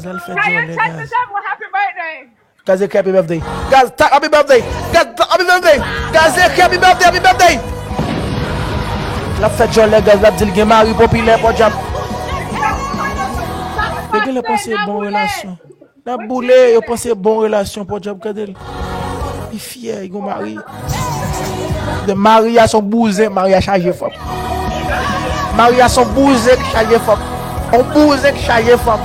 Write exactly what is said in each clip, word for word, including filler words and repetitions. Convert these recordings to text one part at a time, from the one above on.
L al fè djòlè, guys. Guys, écrit happy birthday. Guys, tap happy birthday. Guys, tap happy birthday. Guys, écrit happy birthday, happy birthday. L ap fè djòlè, guys, l ap di l gen mari popilè, pòdyab. Yo genlè panse bon relasyon. N ap boule, yo panse bon relasyon, pòdyab, gade l. Li fyè, li gon mari. De mari a son bouzen, mari a chaje fanm. Mari a son bouzen k chaje fanm. On bouzen k chaje fanm.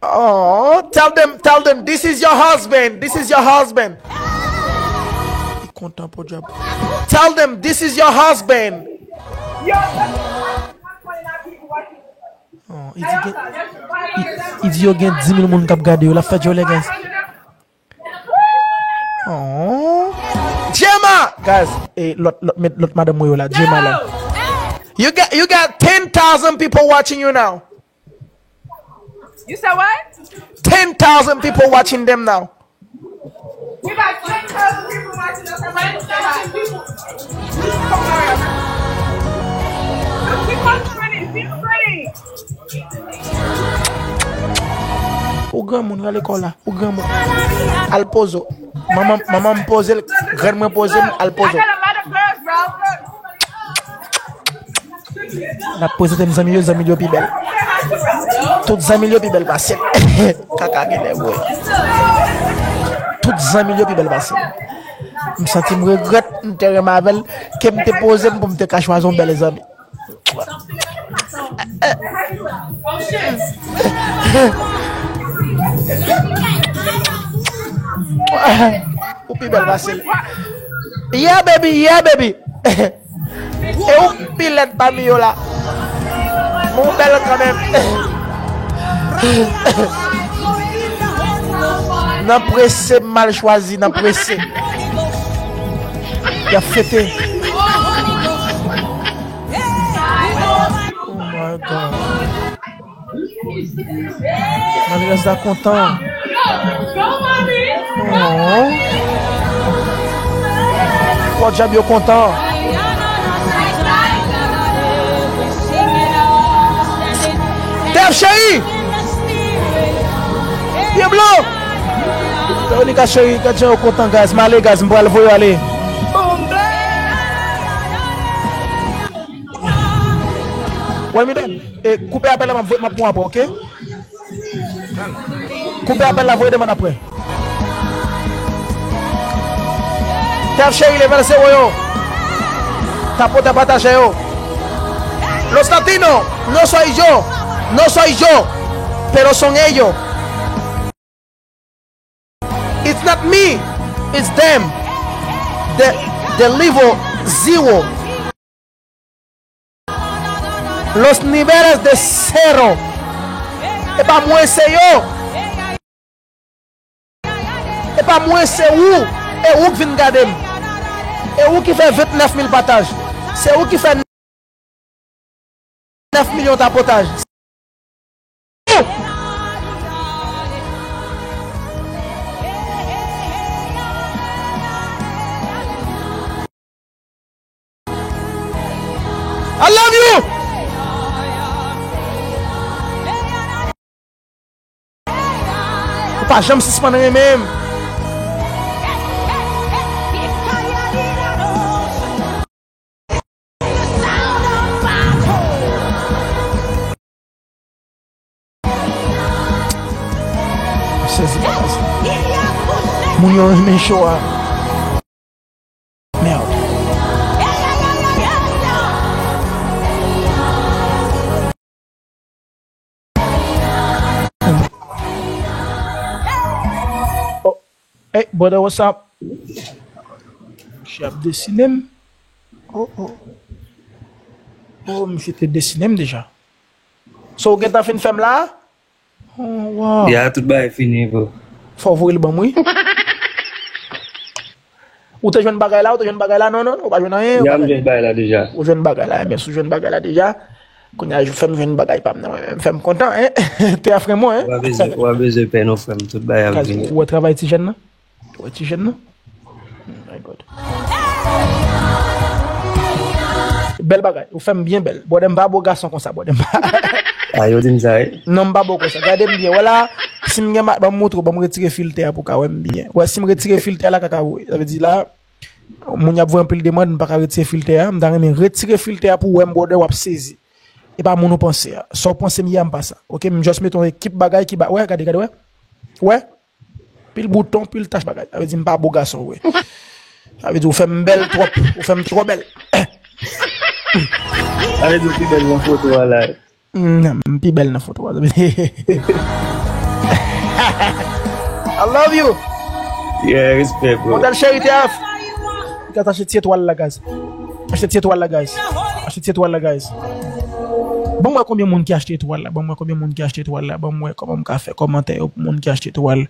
Oh, tell them, tell them, this is your husband, this is your husband. Li kontan, pòdyab. Tell them, this is your husband. Oh, li di gen, li, li di yo gen dis mil moun k ap gade yo, l ap fè djòlè, guys. Oh. Gemma! Guys, eh, lòt, lòt, lòt madanm mwen yo la, Gemma la. You got, you got ten thousand people watching you now. You said what? Ten thousand people watching them now. We got ten thousand people watching us right now. Look, we come pretty, feel pretty. Ou granmoun, rale kò w la. Ou granmoun. Al poze w. Manman, manman m poze l, grann mwen poze m, al poze w. L ap prezante m zanmi l yo, zanmi l yo pi bèl. Tout zanmi l yo pi bèl pase l. Kaka genlè vre. Tout zanmi l yo pi bèl pase l. M santi m regrèt, m te renmen avè l, ke m te poze m pou m te ka chwazi yon bèl zanmi. Ou pi bèl pase l. Yeah, baby, yeah, baby. E ou k pi lèd pami yo la. Men ou bèl kanmenm. Nan prese, m mal chwazi, nan prese. Y ap fete. Oh my God. Malerèz la kontan. Oh. Pòdyab yo kontan. Tèf cheri! Pye blo! Veronica cheri, gad jan yo kontan, guys. M ale, guys, m pral voye yo ale. Well, mi dan. E, koupe apèl la, m ap voye, m ap pran apre, oke? Koupe apèl la, voye demann apre. Tèf cheri, level zero yo. Tapote, pataje yo. Los latinos, no soy yo. No soy yo. Pero son ellos. It's not me, it's them. The, the level zero. Los niveles de cero. E pa mwen, se yo. E pa mwen, se ou. E ou k vin gade m. E ou ki fè vennèf mil pataj. Se ou ki fè nèf milyon tapotaj. I love you! Ou pa janm sispann renmen m. M sezi pa sa. Moun yo renmen show a. Merde. Oh. Hey, brother, what's up? Misye ap desine m. Oh, oh. Oh, misye te desine m deja. So, ou gentan fin fè m la? Oh, wow. Ya, tout bagay fini, bro. Fò w voye l ban m, wi. Ou te jwenn bagay la, ou te jwenn bagay la? Non, non, non, ou pa jwenn anyen, ou Ya, pa m jwenn. Jwenn bagay la deja. Ou jwenn bagay la, men si w jwenn bagay la deja, kounye a, fè m jwenn bagay pa m nan, men fè m kontan, hein? Te a frè mwen, hein? Ou pa bezwen, ou pa bezwen pè non, frè m, tout bagay ap Kaz, vini. Ou wè travay ti jèn nan? Ou wè ti jèn nan? Oh my God. Bèl bagay, ou fè m byen bèl. Bwòdè m pa bo gason konsa, bwòdè m pa. A, yo di m sa, wi. Non, m pa bò konsa. Gade m byen. Wè la, si m gen ma, ban m montre w, ban m retire filtè a pou w ka wè m byen. Wè, si m retire filtè a la, kaka woy. Sa vle di la, moun y ap voye anpil demann, m pa ka retire filtè a. M ta renmen retire filtè a pou w wè m, brother, w ap sezi. E pa moun ou panse a. Sa w panse m ye a, m pa sa. Oke, m just mete yon ekip bagay ki ba, wè, gade, gade, wè. Wè. Pil bouton, pil tach bagay. Sa vle di m pa bo gason vre. Sa vle di ou fè m bèl twòp. Ou fè m twò bèl. Sa vle di ou pi bèl nan foto a la. Mm, m pi bèl nan foto a. I love you. Yeah, respect, bro. Modèl cheri T F. Gaz, achte ti etwal la, gaz. Achte ti etwal la, guys. Achte ti etwal la, guys. Ban m wè konbyen moun ki achte etwal la. Ban m wè konbyen moun ki achte etwal la. Ban m wè kòman m ka fè kòmantè yo pou moun ki achte etwal.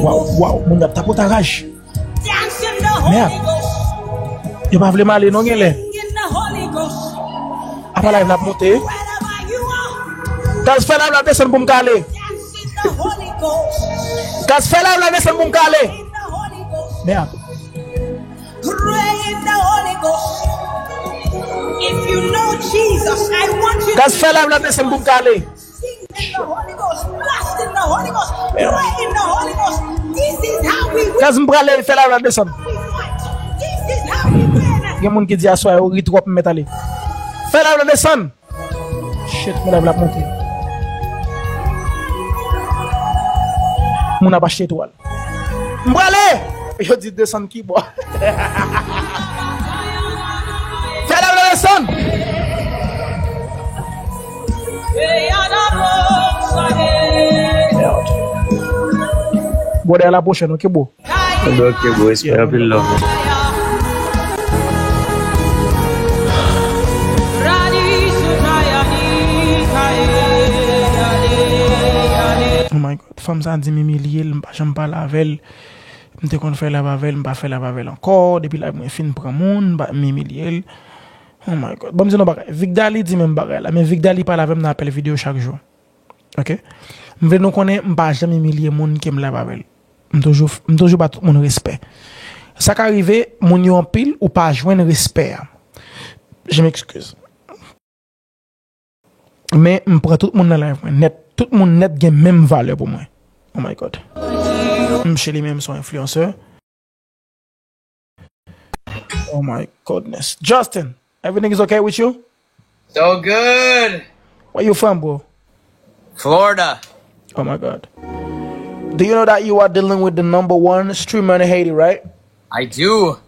Waw, waw, moun y ap tapotaraj. Mèd. Yo pa vle m ale non genlè. Apa live la ap monte. Gaz, fè live la desann pou m ka ale. Gaz, fè live la desann pou m ka ale. Mèd. Pray in the Holy Ghost. If you know Jesus, I want you Gaz, to fè live la desann pou m ka ale. Sing in the Holy Ghost. Blast in the Holy Ghost. Pray in the Holy Ghost. This is how we win. Gaz, m prale, fè live la desann. We fight. This is how we win. Gen moun ki di aswè yo ri twòp, m mèt ale. Fè live la desann. Shit, men live la ap monte. Moun ap achte etwal. M prale! Yo di desann ki bò. Fè live la desann. Brother, à la prochaine, ok, bro? Ok, bro, respect, anpil love. Oh my God, fanm sa di m imilye l, m pa janm pale avè l. M te konn fè live avè l, m pa fè live avè l ankò. Depi live mwen fin pran moun, m pa, m imilye l. Oh my God. Ban m di nou bagay. Vigdali di menm bagay la, men Vigdali pale avè m nan apèl videyo chak jou. Ok? M vle nou konnen, m pa janm imilye moun ke m live avè l. M toujou, m toujou ba tout moun respè. Sa ka rive, moun yo anpil, ou pa jwenn respè a. Je m'excuse. Men m pran tout moun nan live mwen nèt. Tout moun nèt gen menm valè pou mwen. Oh my God. Msye li menm se yon influencer. Oh my goodness. Justin, everything is okay with you? So good. Where you from, bro? Florida. Oh my God. Do you know that you are dealing with the number one streamer in Haiti, right? I do.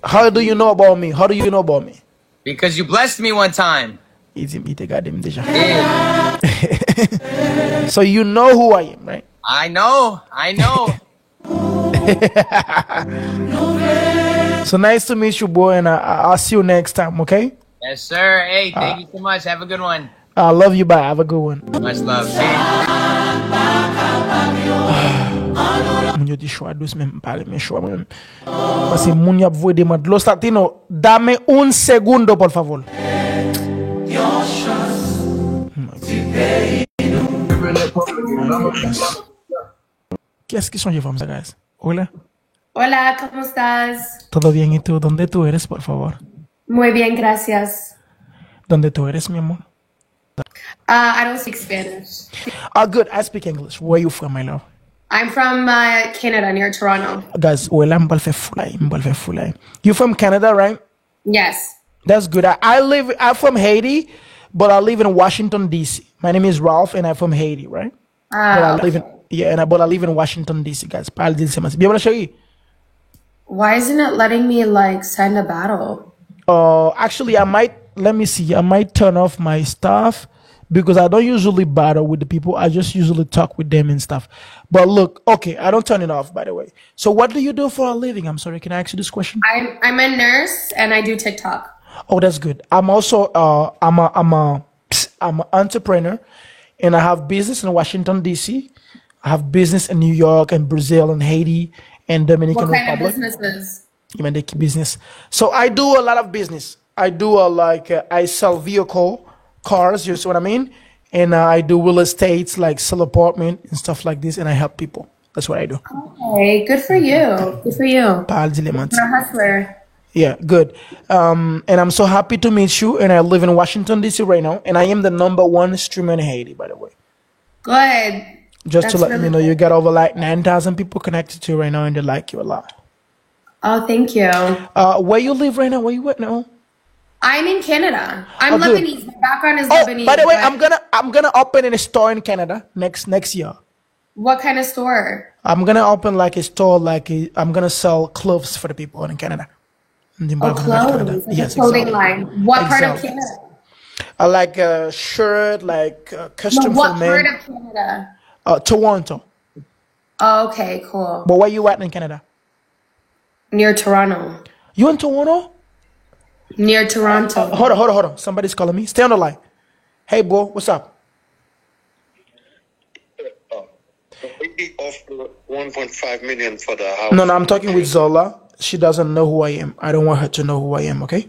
How do you know about me? How do you know about me? Because you blessed me one time. Li di, li te gade m deja. Yeah. So you know who I am, right? I know. I know. So nice to meet you, bro, and I, I- I'll see you next time, okay? Yes, sir. Hey, thank you so much. Have a good one. I love you, bye. Have a good one. Much love. Moun yo di chwa dous, men m pa renmen chwa mwen menm. Paske moun y ap voye demann dlo sa, Tino, dame un segundo, por favor. Kiyès ki sonje fanm sa, guys? Hola. Hola, ¿cómo estás? Todo bien, ¿y tú? ¿Dónde tú eres, por favor? Muy bien, gracias. ¿Dónde tú eres, mi amor? Uh, I don't speak Spanish. Ah, good. I speak English. Where you from, my love? I'm from uh, Canada, near Toronto. Guys, wè la, m pral fè foulay. M pral fè foulay. You from Canada, right? Yes. That's good. I, I live, I'm from Haiti, but I live in Washington, D C. My name is Ralph, and I'm from Haiti, right? But I Uh, live in, yeah, and I, but I live in Washington, D C, guys. Pa al di l se mwen. Byenvini, chérie. Why isn't it letting me like send a battle? Uh, actually, I might, let me see, I might turn off my stuff because I don't usually battle with the people. I just usually talk with them and stuff. But look, okay, I don't turn it off, by the way. So what do you do for a living? I'm sorry, can I ask you this question? I'm I'm a nurse and I do TikTok. Oh, that's good. I'm also, uh, I'm a, I'm a, I'm an entrepreneur, and I have business in Washington D C. I have business in New York and Brazil and Haiti and Dominican What kind of Republic. Businesses? Human business. So I do a lot of business. I do a, like, uh, I sell vehicle, cars. You see what I mean? And uh, I do real estates, like sell apartment and stuff like this, and I help people. That's what I do. Okay, good for you. Good for you. Pa al di l manti. You're a hustler. Yeah, good. Um, and I'm so happy to meet you. And I live in Washington, D C right now. And I am the number one streamer in Haiti, by the way. Good. Just to let you know, you got over like nine thousand people connected to you right now, and they like you a lot. Oh, thank you. Uh, where you live right now? Where you at now? I'm in Canada. I'm oh, Lebanese. My background is oh, Lebanese. By the way, I'm gonna I'm gonna open a store in Canada next next year. What kind of store? I'm gonna open like a store like a, I'm gonna sell clothes for the people in Canada. Oh, clothes. Like yes, a clothing exactly. Line. What exactly. Part of Canada? Uh, like a shirt, like uh, custom no, what for men. What part of Canada? Uh, Toronto. Oh, okay, cool. But where you at in Canada? Near Toronto. You in Toronto? Near Toronto. Uh, hold on, hold on, hold on. Somebody's calling me. Stay on the line. Hey, bro, what's up? Baby offer one point five million for the house. No, no, I'm talking with Zola. She doesn't know who I am. I don't want her to know who I am, okay?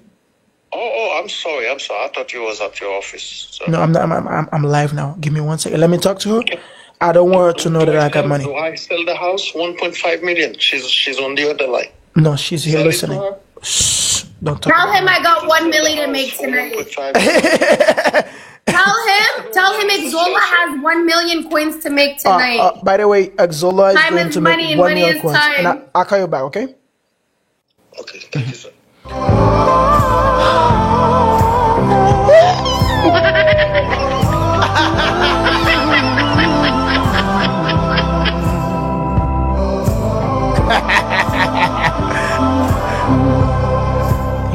Oh, oh, I'm sorry, I'm sorry. I thought you was at your office. So. No, I'm, not, I'm, I'm, I'm live now. Give me one second. Let me talk to her. I don't want her to know that I got money. Do I sell the house? One point five million. She's she's on the other line. No, she's here listening. Shh, don't talk. Tell him I got one million to make tonight. Tell him, tell him Exola has one million coins to make tonight. Uh, uh, by the way, Exola is time going is to money make and one money million is coins. Time. And I, I'll call you back, okay? Okay, thank you, sir.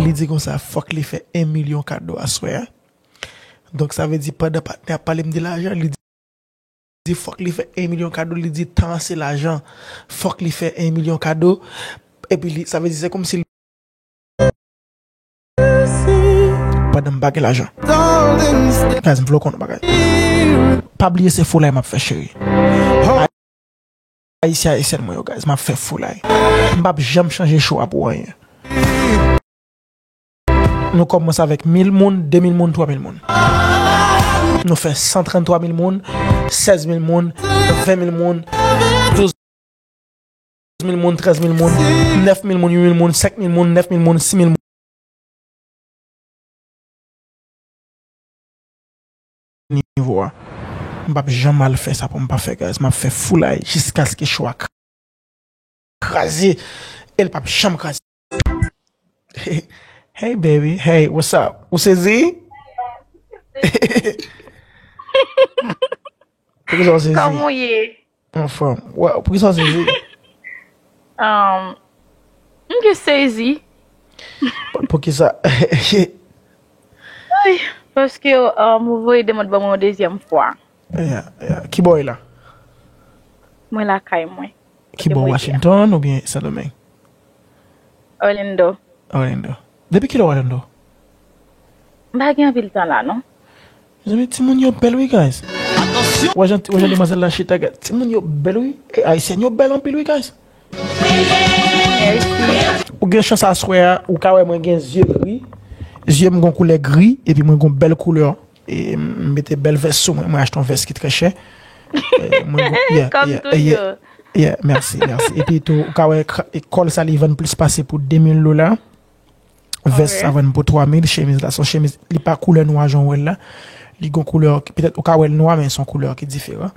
Li di konsa, fòk li fè en milyon kado aswè a. Donk, sa vle di, pandan patnè ap pale m de lajan, li di fòk li fè en milyon kado, li di tan se lajan. Fòk li fè en milyon kado. Epi, li, sa vle di, se kòmsi li. Pandan m pa gen lajan. Guys, m vle w konn yon bagay. Pa bliye se foulay m ap fè, cheri. Ayisyen, Ayisyèn mwen yo, guys, m ap fè foulay. M p ap janm chanje cho a pou anyen. Nou kòmanse avèk mil moun, de mil moun, twa mil moun. Nou fè san tranntwa mil moun, sèz mil moun, ven mil moun, douz mil moun, trèz mil moun, nèf mil moun, uit mil moun, senk mil moun, nèf mil moun, sis mil moun. Nivo a. M p ap janm al fè sa pou m pa fè, guys. M ap fè foulay jiskaske cho a kraze. E l p ap janm kraze. Hey baby, hey, what's up? Ou sezi? Poukisa w sezi? Kòman w ye? Anfòm. Poukisa w sezi? Um, m gen sezi. Poukisa? Ay, paske um, ou voye demann ban mwen yon dezyèm fwa. Yeah, yeah. Kibò w ye la? Mwen lakay mwen. Kibò, Washington oubyen Sendomeng? Orlando. Orlando. Depi kilè w Orlando? M pa gen anpil tan la non. Mezanmi, timoun yo bèl wi, guys. Wè jan, wè jan demwazèl la chita, guys. Timoun yo bèl wi. E ayisyèn yo bèl anpil wi, guys. Ou gen chans aswè a, ou ka wè mwen gen zye gri. Zye m gon koulè gri, epi mwen gon bèl koulè. E m mete bèl vès sou mwen. Mwen achte yon vès ki trè chè. Kòm toujou. Yeah, mèsi, mèsi. Epi tou, ou ka wè kòl sa li vann plis pase pou de mil dola. Vès sa vann pou twa mil, chemiz la se yon chemiz, li pa koulè nwa jan w wè l la. Li gon koulè, petèt ou ka wè l nwa, men se yon koulè ki diferan.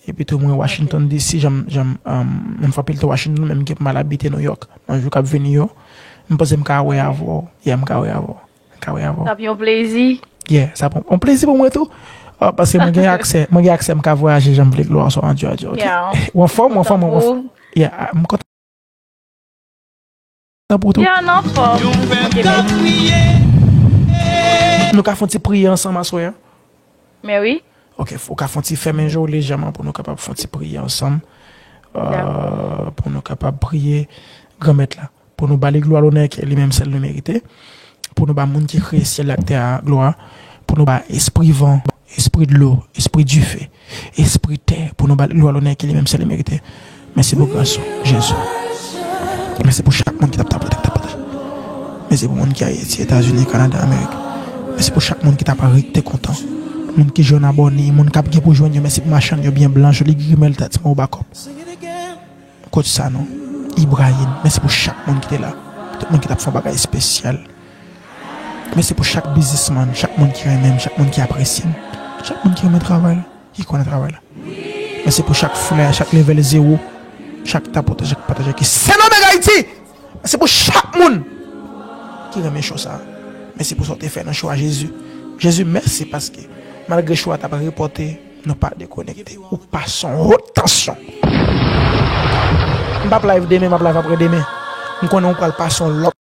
Epi tou mwen Washington D C, jan m, jan m, um, m fè anpil tan Washington, men m gen pou m al abite New York. Nan jou k ap vini yo, m panse m ka wè avè w. Yeah, m ka wè avè w. M ka wè avè w. Sa ap yon plezi. Yeah, sa ap yon plezi pou mwen tou. Ah, paske mwen gen aksè, mwen gen aksè, m ka vwayaje jan m vle, glwa swa a Dye, a Dye, ok? Yeah. Ou anfòm, ou anfòm, ou anfòm. Yeah, m kontan. Pou tou. Yo, nou anfòm. Ok, mèsi. Nou ka fè yon ti priyè ansanm aswè a? Men wi. Ok, ou ka fè yon ti fèmen je w lejèman pou nou kapab fè yon ti priyè ansanm. Euh, pou nou kapab priye Granmèt la. Pou nou ba li glwa, lonè ke li menm sèl li merite. Pou nou ba moun ki kreye syèl la ak tè a glwa. Pou nou ba espri van, espri dlo, espri dife, espri tè, pou nou ba l glwa, lonè ke li menm sèl li merite. Mèsi pou gras ou, Jezi. Mèsi pou chak moun ki t ap tapote, ki t ap pataje. Mèsi pou moun ki Ayiti, Etazini, Kanada, Amerik. Mèsi pou chak moun ki t ap ri, ki te kontan. Moun ki jwenn abòne, moun k ap gen pou jwenn yo, mèsi pou machann yo byen blan, joli grimèl, tèt mò, bakòp. Coach Sanon, Ibrahim, mèsi pou chak moun ki te la. Tout moun ki t ap fè yon bagay espesyal. Mèsi pou chak biznismann, chak moun ki renmen m, chak moun ki apresye m, chak moun ki renmen travay la, ki kwè nan travay la. Mèsi pou chak flè, chak level zewo, chak tapotè, chak pataje ki Sen Domeng Ayiti. Mèsi pou chak moun ki renmen show sa. Mèsi pou sa w te fè nan show a, Jezi. Jezi, mèsi paske malgre show a t ap repòte, nou pa dekonekte. Ou pase yon wot tansyon. M p ap live demen, m ap live apre demen. M konnen ou pral pase yon lòt